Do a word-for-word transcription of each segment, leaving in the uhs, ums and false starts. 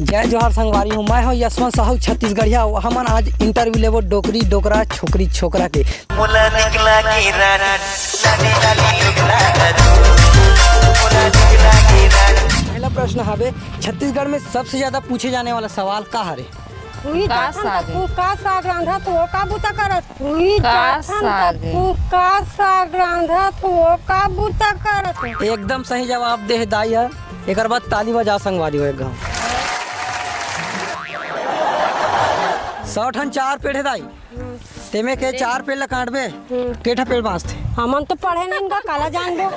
जय जोहार संगवारी हो, मैं हूँ यशवंत साहू छत्तीसगढ़िया। हमन आज interview लेबो डोकरी डोकरा छोकरी छोकरा के। मोला निकला के रानी, लाली लाली डोकरा करू। मोला निकला के रानी। पहला प्रश्न हवे, छत्तीसगढ़ में सबसे ज्यादा पूछे जाने वाला सवाल का हरे? उही का जाथन साग त हे? तू का साग रांधत हो, का बूता करत? उही का जाथन त साग हे? तू का साग रांधत हो, का बूता करत हो? एकदम सही जवाब दे हे दाई ह। एकर बाद ताली बजा संगवारी हो एक घाव। सौ ठन चार पेड़ हे दाई, तेमे के चार पेड़ ल काटबे, के ठा पेड़ बांचथे? हमन तो पढ़े नहीं का, काला जानबो।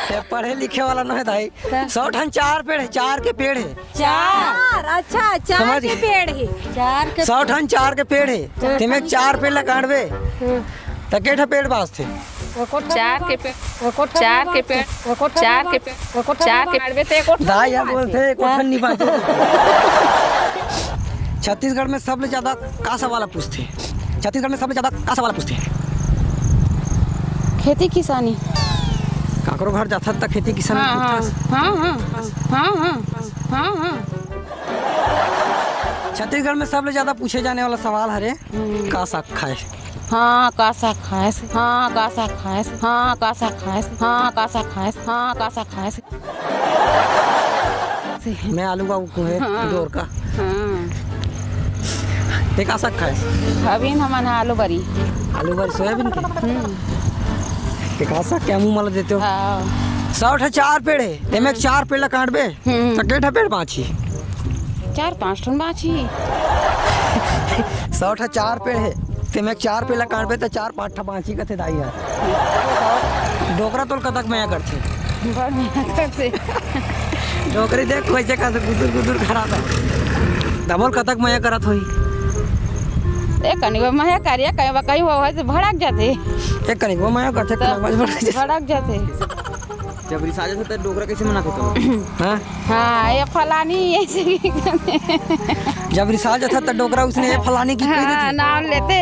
ते पढ़े लिखे वाला न हे दाई। सौ ठन चार पेड़ हे, चार के पेड़ हे। चार, अच्छा, चार समझ के गए? पेड़ हे। चार के सौ ठन चार के पेड़ हे, तेमे चार पेड़ ल काटबे, त के ठा पेड़ बांचथे? चार के पेड़, चार के पेड़, चार के पेड़, चार के पेड़। दाई ह बोलथे, एको ठन नहीं बांचे। छत्तीसगढ़ में सबले ज्यादा का सवाल पूछथे? छत्तीसगढ़ में सबले ज्यादा का सवाल पूछथे? खेती किसानी। काकरो घर जाथस त खेती किसानी हाँ, पूछथस? हाँ, हाँ, हाँ, हाँ, हाँ, हाँ, हाँ। छत्तीसगढ़ में सबले ज्यादा पूछे जाने वाला सवाल हरे, हम्म। का साग खाए? हाँ, का साग खाएस? हाँ, का साग खाएस? हाँ, का साग खाएस? हाँ, का साग खाएस? हाँ, का साग खाएस? मैं आलू का कुहे हाँ। डोर का। हाँ। ते का साग खाएस? अभी न हमन ह आलू बरी। आलू बरी सोयाबीन के? हम्म। ते का साग के मुंह मला देते हो? हाँ। सौ ठा चार पेड़ हे, तेमे हाँ। चार पेड़ ला काटबे, हम्म। त के ठा पेड़ बांचही? चार पांच ठन बांचही। सौ ठा चार पेड़ हे, तेमे चार पेड़ ला काटबे त चार पांच ठा बांचही कथे दाई ह। डोकरा तोल कतक मया करथे? बड़ मया करथे। डोकरी देख कइसे करथे, गुदुर गुदुर करत हे। त बोल कतक मया करत होही? ए कनिको मया करिया, कहीं बा कहीं हो, हो, भड़क जाथे। ए कनिको मया करथे, त कनिको भड़क जाथे। भड़क जाथे। जब रिसा जाथे त डोकरा कइसे मनाथे तो? हाँ? हाँ, ये फलानी ऐसे। जब रिसा जाथे त डोकरा उसने ये फलानी की कह देथे। हाँ, नाम लेथे।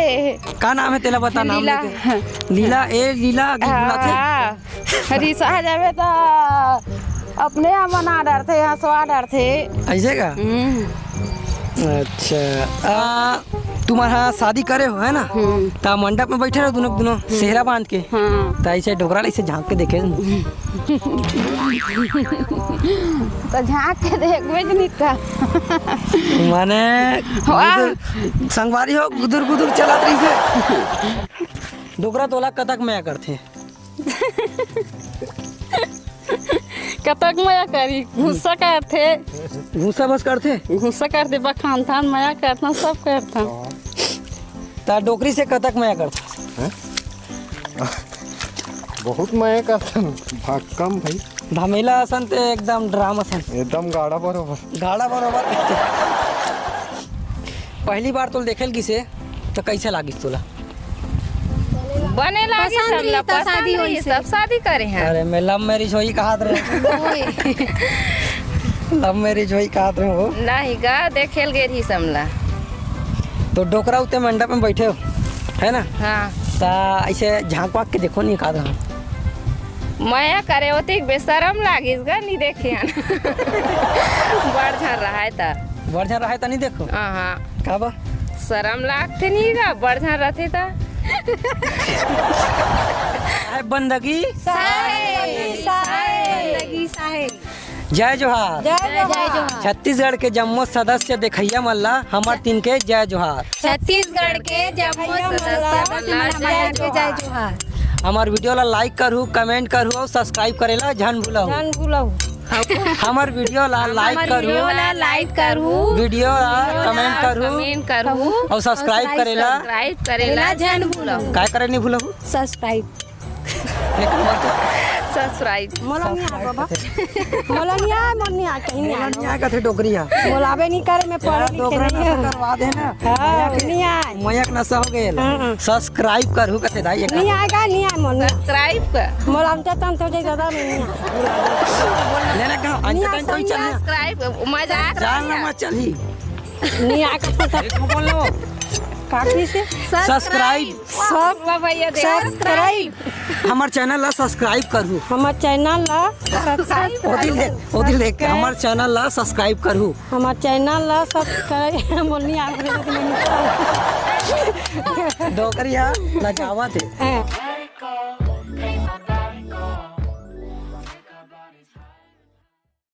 का नाम हे तेला बता, नाम लीला। लेथे। लीला, ए लीला, आगे हाँ, बुलाथे। हाँ। रिसा जाबे त अपने आप मना डरथे, हंसवा डरथे। अइसे का? हम्म। अच्छा, आ, तुम्हारा शादी करे हो, है ना? हम्म। त मंडप में बैठे रहो दोनों, दोनों सेहरा बांध के। हाँ। त अइसे डोकरा ला अइसे झांक के देखे। त झांक के देखबे ज नहीं का। माने, वाह। गुदुर, संगवारी हो, गुदुर गुदुर चलत रहिसे। डोकरा तोला कतक मया करथे? कतक मया करी, गुस्सा करथे। गुस्सा बस करथे? गुस्सा करथे, बखानथन, मया करथन, सब करथन। त डोकरी से कतक मया करथे? हैं? बहुत मया करथन, भक्कम भाई। धमेला असन ते एकदम ड्राम असन। एकदम गाड़ा बरोबर। गाड़ा बरोबर। पहली बार तोल देखेल गिसे, त कइसे लागिस तोला? बने लागिस पसंद हमला, रहिस त पसंद शादी रहिस, होइस। तब शादी करे हैं। अरे, मैं love marriage होही कहत रहे। ओए। Love marriage होही कहत रहे हो। नहीं गा, देखेल गे रहिस हमला। तो डोकरा उते मंडप में बैठे हो, है ना? हाँ। त अइसे झांक वाक के देखो नहीं कहत रहे। मया करे होती बेशरम लागिस गा, नहीं देखे हन। बड़ झन रहाय त। बड़ झन रहाय त नहीं देखो? हाँ, हाँ। काबर? शरम लागथे नहीं गा, बड़ झन रथे त। साहेब बंदगी। साहेब बंदगी, साहेब। जय जोहार। जय जोहार। छत्तीसगढ़ के जम्मो सदस्य देखइया मन ला हमर तीर के जय जोहार। छत्तीसगढ़ के जम्मो सदस्य मन ला जय जोहार। हमर video ला like करहू, comment करहू अउ subscribe करे ला झन भूलहू। झन भूलहू। हमर video ला like करहू, video ला like करहू, video ला comment करहू, comment करहू अउ subscribe करे ला, subscribe करे ला झन भूलहू। काय करे नहीं भूलहू? Subscribe। Subscribe। मोला नहीं आय बाबा। मोला नहीं आय, मोला नहीं आय, कहीं नहीं आय। मोला नहीं आय कथे डोकरी हा। मोला आबे नहीं करे, मैं पढ़े लिखे नहीं हूँ। करवा दे ना। हाँ, नहीं आय। मया के नशा हो गया। हाँ, हाँ। Subscribe करहू कथे दाई एक। नहीं आय का, नहीं आय मोला। Subscribe कर। मोला अंते तंत हो जाए ज्यादा, नहीं आय। लेना कहाँ? अंते तंत कोई चल। Subscribe, मजाक जान ना मत चलही। नहीं आय का। एक बोल लो। का कहिसे? सब्सक्राइब। सब वाह भैया, देख। सब्सक्राइब। हमर चैनल ला सब्सक्राइब करहू। हमर चैनल ला सब्सक्राइब। ओदिल देख, ओदिल देख, हमर चैनल ला सब्सक्राइब करहू। हमर चैनल ला सब्सक्राइब। मोर नहीं आ रहा है। डोकरी हा लजावत हे। हैं।